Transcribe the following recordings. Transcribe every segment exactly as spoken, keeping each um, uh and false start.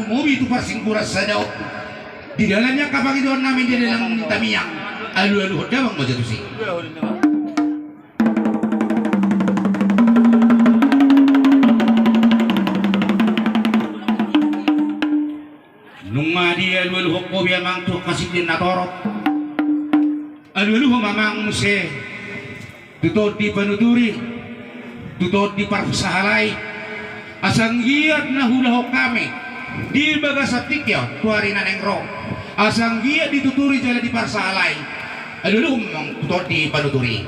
Mubi tu parsingguran sada on. Di dalan ni angka pangidoan nami di dalan ni tamiang. Alualuhon damang ma jo tusi. Nunga dialualuhon ho be amang tu angka sinden na torop. Alualuhon ma amang muse tu tondi panuturi, tu tondi parsahalai. Asa anggiat na huulahon hami di bagasan tingki on tu ari na naeng ro, asa anggiat dituturi jala diparsahalai. Alualuhon ma amang tu tondi panuturi.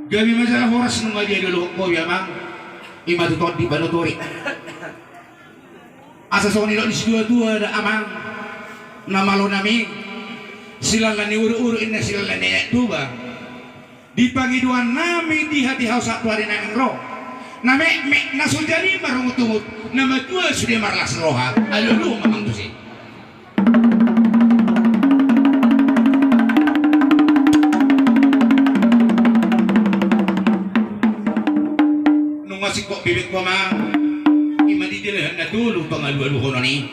Gabe ma jala horas nunga dialualuhon ho be amang. I ma tu tondi panuturi. Asa songon nidok ni situatua da amang, na malo nami, silala ni uruk-uruk inna silala ni anak tuba. Di pangidoan nami di hatiha on sahat tu ari na naeng ro, na metmet na so jadi marungutungut, na matua sude marlas roha. Alualuhon ma amang tusi. Nunga singkop bebek ho amang, i ma di dilehon na tolu pangalualuhonon i.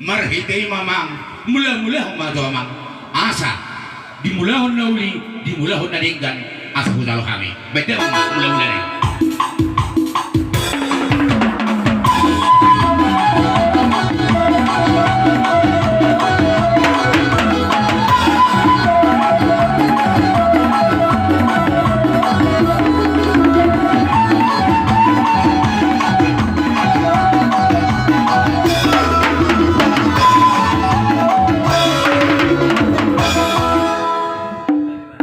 Marhite i ma amang, mulamulahon ma jo amang. Asa dimulahon na uli, dimulahon na denggan. Asa hujalo hami. Baen damang ma mulamula i.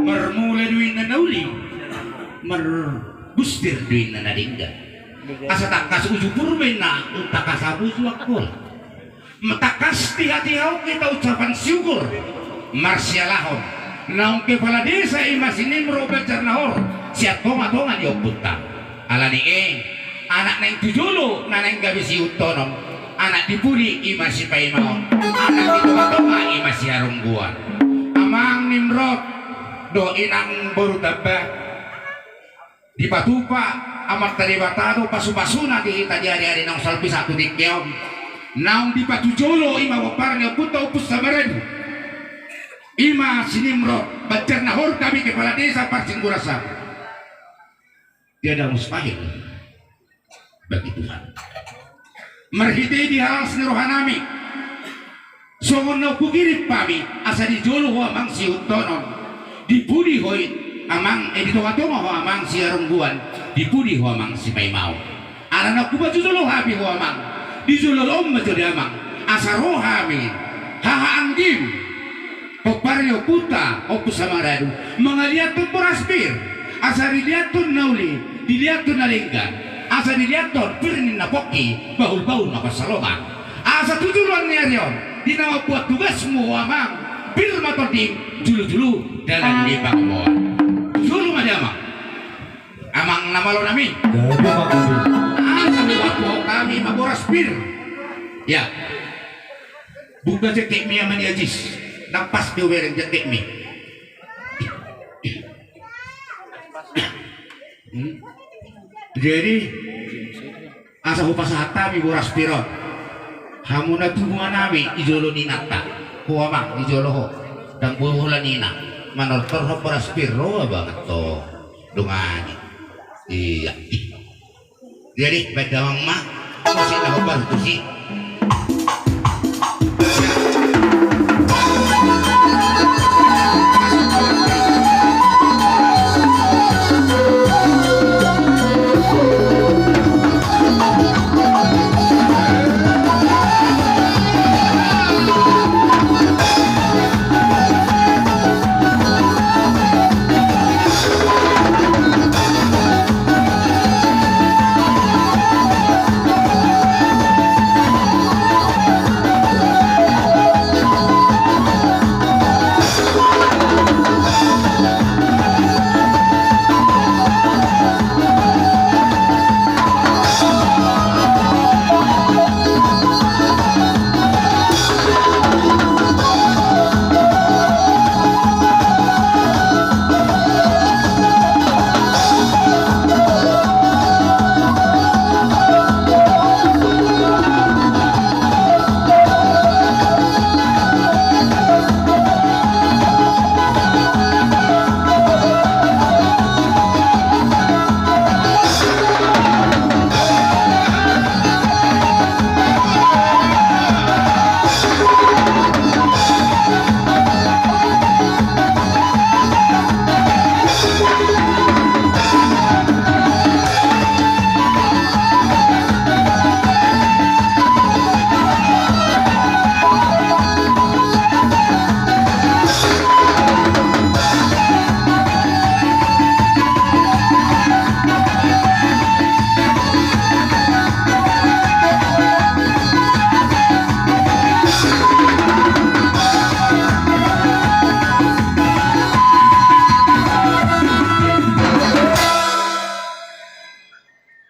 Marmula do inna na uli, marbustir do inna na denggan. Asa tangkas uju Purba inna, umtangkas hamu uju Angkola. Tangkas di hatiha on hita ucapan syukur marsialahon naung kepala desa i ma si Nimrod Banjarnahor sian tongatonga ni ompunta. Alani i, anak naeng tu jolo na naeng gabe siihuthonon, anak di pudi i ma sipaimaon, anak di tongatonga i ma siharungguan. Amang Nimrod dohot inang boru Tamba, dipatupa Amanta Debata do pasupasuna di hita di ariari naung salpu sahat tu tingki on. Naung dipatujolo i ma pomparan ni ompunta Ompu Samaradu, i ma si Nimrod Banjarnahor gabe kepala desa parsingguran sada. Tiada mustahil bagi Tuhan. Marhite i di las ni roha nami, songon na hukirim hami, asa di jolo ho amang siihuthonon, di pudi ho amang, eh, di tongatonga ho amang siharungguan, di pudi ho amang sipaimaon. Ala na hupajojolo hami ho amang, di jolo on ma jo da amang, asa ro hami, hahaanggim, pomparan ni ompunta Ompu Samaradu, mangaliathon boras pir, asa diliathon na uli, diliathon na denggan, asa diliathon pir ninna pongki, bahulbahul ma pansalongan. Asa tu joloan ni ari on, di na mambuat tugasmu ho amang, pir ma tondim, julujulu dalan ni pangomoan. Jolo ma da amang. Amang na malo nami. Asa hupaboa hami ma boras pir. Ya. Buka jaketmi, Ama ni Ajis. Ndang pas hubereng jaketmi. Hmm? Jadi, asa hupasahat hami boras pir on. Hamu na tubu ma nami di jolo ni inanta. Ho amang di jolo ho. Ndang boi holan ina manortor boras pir, ro abang antong. Dongani. Iya. Jadi, baen damang ma, musik na hombar tusi.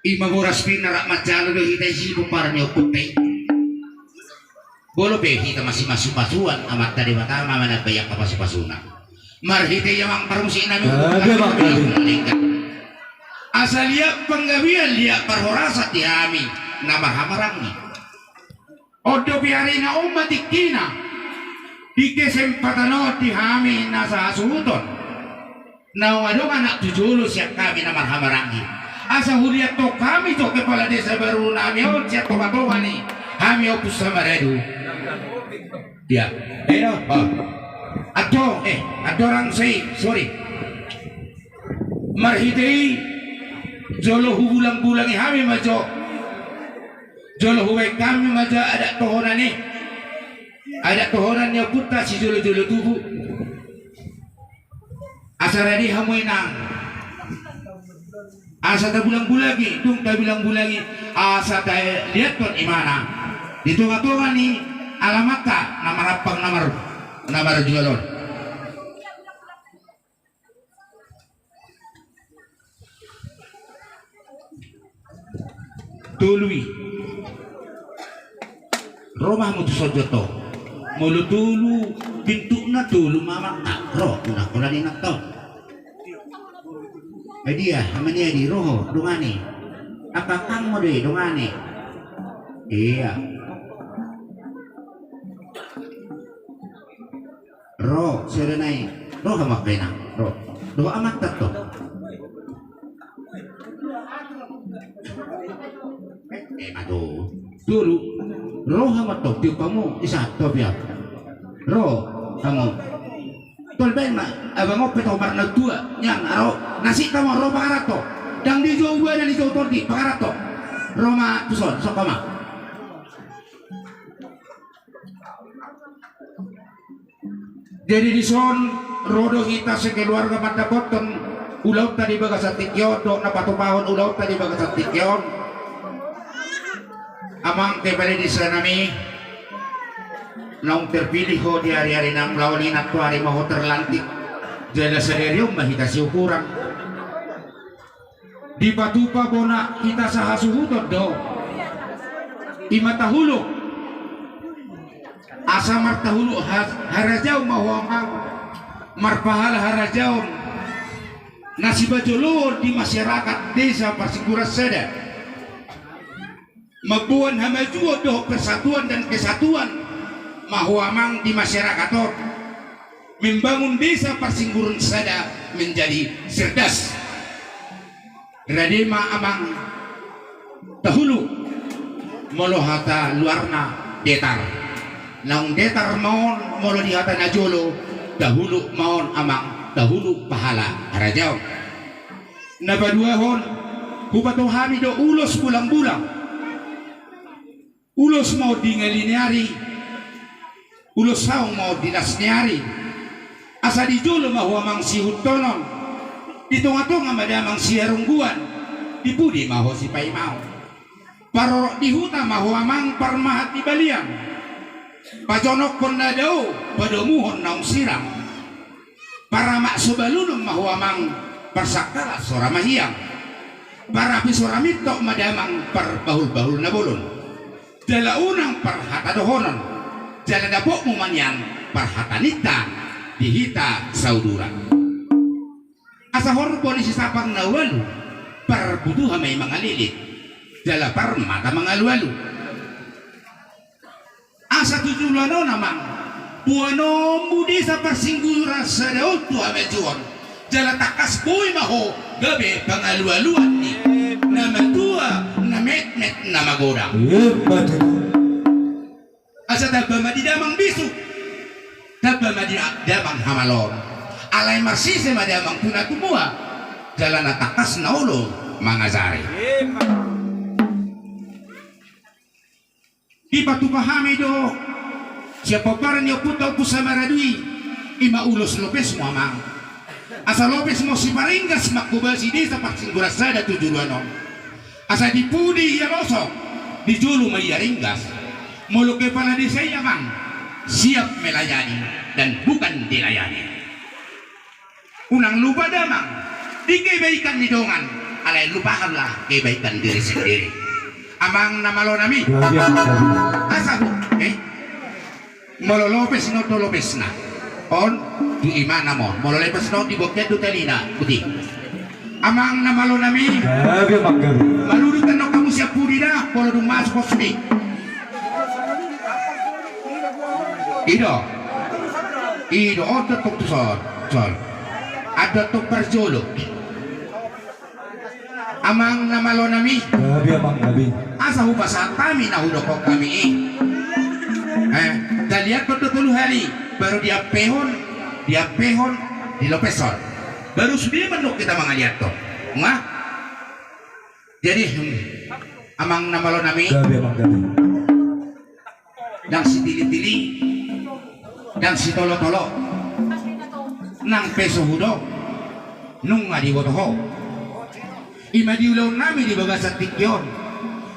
Ima boras pinarap manjalo do hita i sipomparan ni ompunta i. Molo pe hita masipasu-pasuan, Amanta Debata ma manambai angka pasu-pasuna. Marhite i amang parmusik nami. Asa liat panggabean, liat parhorasan di hami na marhahamaranggi. On dope arina, on ma tingkina. Di kesempatan on di hami na sahasuhuton, naung adong anak tu jolo sian hami na marhahamaranggi, asa huliathon hami jo kepala desa baru nami on sian tonga-tonga ni hami Ompu Samaradu. Ia, eno, oh. Antong, eh, andorang sai, sorry. Marhite i, jolo hubulang-bulangi hami ma jo. Jolo hubaen hami ma jo adat tohonan i. Adat tohonan ni ompunta sijolo-jolo tubu. Asa rade hamu inang. Asa tabulang-bulangi, dung tabulang-bulangi, asa taliathon imana di tonga-tonga ni alamanta na marampang na mar-, na marjual on. Tolu i. Ro ma hamu tu son jo to. Molo tolu, pintukna tolu ma amang, ro, unang holan inanta on. Ai dia, amang, ia di ro ho dongani. Angka angkangmu do i dongani. Ia. Ro, sada nai. Ro hamu angka inang, ro. Ro amanta to. Eh, mado. Tolu. Ro hamu to, tiop hamu, isa to piap. Ro hamu. Tolbaen ma, abang on pe to marnatua, nian ro. Nasik tama ro pangaranto. Ndang dijou badan, dijou tondi, pangaranto. Ro ma tu son, sokko ma. Jadi dison ro do hita sekeluarga mandapothon ulaonta di bagasan tingki on dohot na patupahon ulaonta di bagasan tingki on. Amang kepala desa nami, naung terpilih ho di ari-ari na mulaon i, nantoari ma ho terlantik. Jala sadari on ma hita siukuran. Dipatupa bona hita sahasuhuton do. Ima tahuluk. Asa martahuluk ha-, harajaon ma ho amang. Marpahala harajaon na sipajoloon di masyarakat desa Parsingguran Sada. Mamboan hamajuon dohot persatuan dan kesatuan ma ho amang di masyarakat on. Membangun desa Parsingguran Sada menjadi cerdas. Rade ma amang tahuluk, molo hata luarna datar. Naung datar ma on molo di hata na jolo, tahuluk ma on amang, tahuluk pahala harajaon. Na paduahon, hupatupa hami do ulos bulang-bulang. Ulos ma on di ngali ni ari, ulos saung ma on di las ni ari. Asa di jolo ma ho amang sihuthonon, di tonga-tonga ma damang siharungguan, di pudi ma ho sipaimaon. Parorot di huta ma ho amang parmahan ni balian, pajonokhon na dao, padomuhon naung sirang. Paramak so balunon ma ho amang, parsangkalan so ra mahiang. Parapi so ra mintok ma damang, parbahul-bahul na bolon. Jala unang parhata dohonon, jala dapotmu ma nian parhata ninta di hita sauduran. Asa horbo ni sisapang na ualu, parbutuha ma i mangalilit, jala parmata mangalualu. Asa tu joloan on amang, boanonmu desa Parsingguran Sada on tu hamajuon, jala tangkas boi ma ho gabe pangalualuan ni na matua, na metmet, na magodang. Ima tutu. Asa tamba ma di damang bisuk, tamba ma di damang hamaloon. Alai marsise ma damang tu na tumua, jala na tangkas na olo mangajari. Ima. Dipatupa hami do sian pomparan ni ompunta Ompu Samaradu i, ima ulos lopesmu amang. Asa lopes ma on siparinggas manghobasi desa Parsingguran Sada tu joloan on. Asa di pudi ia losok, di jolo ma ia ringgas. Molo kepala desa i amang, siap melayani dan bukan dilayani. Unang lupa damang, di kebaikan ni dongan, Eh, lupakanlah kebaikan diri sendiri. Amang na malo nami. Gabe, amang, gabe. Asa hu, eh? Molo lopes na on do lopesna. On, tu imana ma on. Molo lepes na on di bongkian do talina. Putih. Amang na malo nami. Gabe, amang, gabe. Maludutan do hamu sian pudi da, molo dung masuk ho sude. I do. I do, on do tung tuson. Son. Adong tung parjolo. Amang na malo nami. Gabe, amang, gabe. Asa hupasahat hami na hudokkon hami i. Eh, taliathon do tolu hali, baru diampehon, diampehon, dilopeshon. Baru sude ma annon hita mangaliathon. Nga? Jadi, hmm, amang na malo nami. Gabe, amang, gabe. Ndang sitilitili, ndang sitolotolo, nang pe so hudok, nunga diboto ho. I ma di ulaon nami di bagasan tingki on,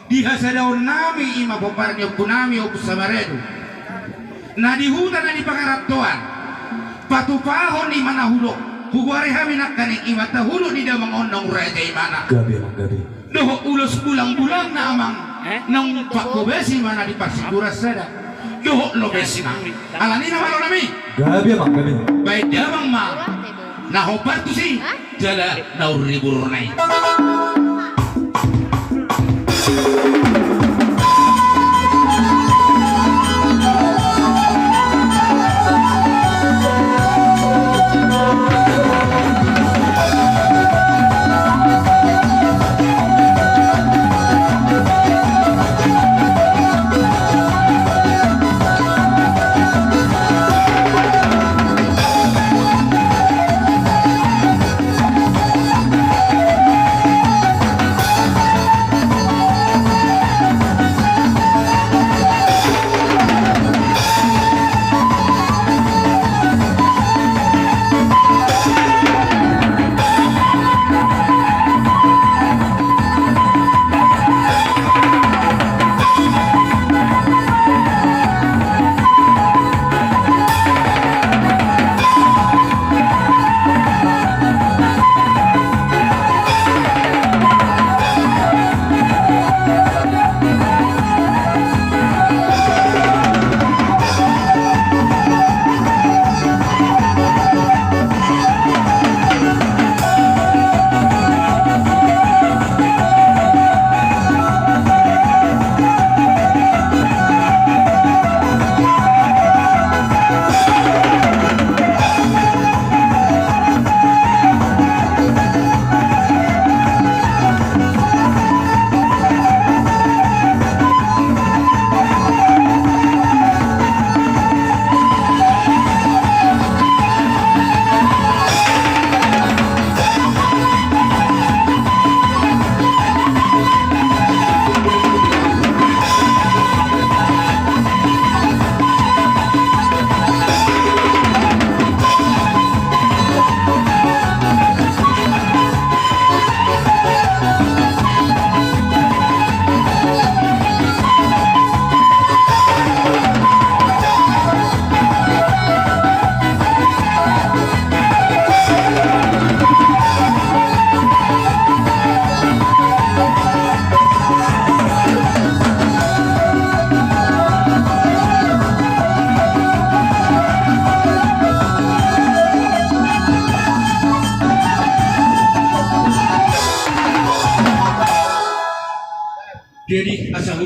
di hasadaon nami i ma pomparan ni ompu nami, Ompu Samaradu. Na di huta na di pangarantoan, patupahon i ma na hudok, hugoari hami nangkaning i ma tahulut ni damang on naung raja imana. Gabe, amang, gabe. Dohot ulos bulang-bulangna, amang. Eh? Naung pangkobasi ma na di parsiduran sada. Dohot lopesna. Alani na malo nami. Gabe, amang, gabe. Baen damang ma na hombar tusi. Hah? Jala na uribur nai. Jadi asa hu,